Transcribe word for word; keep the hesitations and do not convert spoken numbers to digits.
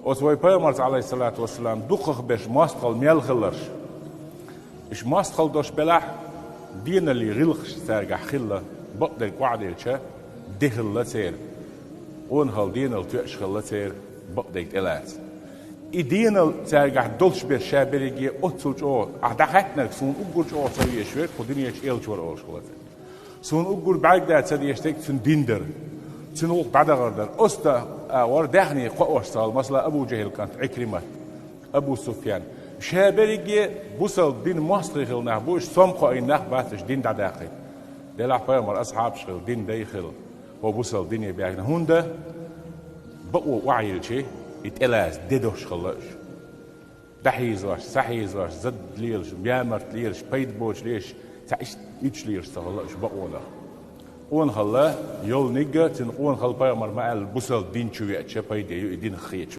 Оцу вай пайхамарца, Ӏалайхиссалату вассалам, дукхахберш мостагӀалла мел хилларш. Уьш мостагӀалла долуш белахь, денал гӀиллакхаш цаьргахь хилла, бакъдерг охьадиллича, де хилла церан. Къонахалла денал тоьаш хилла церан, бакъдерг тӀелаца. И денал цаьргахь долуш берш ша берриге оццул чӀогӀа, ахь дӀахаьттинарг суна уггар чӀогӀа ца везаш верг кху дуьнен чу элча вара олуш хилла церан. Суна уггар бӀаьрг да ца дезаш дерг цуьнан дин дара. Цуьнан гӀуллакх дӀадахар дара. Оцу а вар даьхни кхоош ца хилла, масала, Абу ЖахӀил кӀант Ӏикримат, Абу Суфьян. Ша берриге бусалба дин мостагӀий хилла нах бу, уьш сом кхоийна нах бац, уьш дин дӀадаккхийта. Делахь пайхамар асхьабаш хилла, дин дай хилла, хӀо бусалба дине баьхна. ХӀунда бакъо охьайиллича, и тӀелаца де долуш хилла уьш. ДӀахьийзош, схьахьийзош, зад лелаш, ямарт лелаш, пайда боцуш лелаш, цхьа иштта уьдуш лелаш ца хилла уьш бакъонах. Къонахалла йолу нигга, цуьнан къонахалла пайхамар ма аьлла, бусалба дин чу веача пайде ю, и динах хеташ.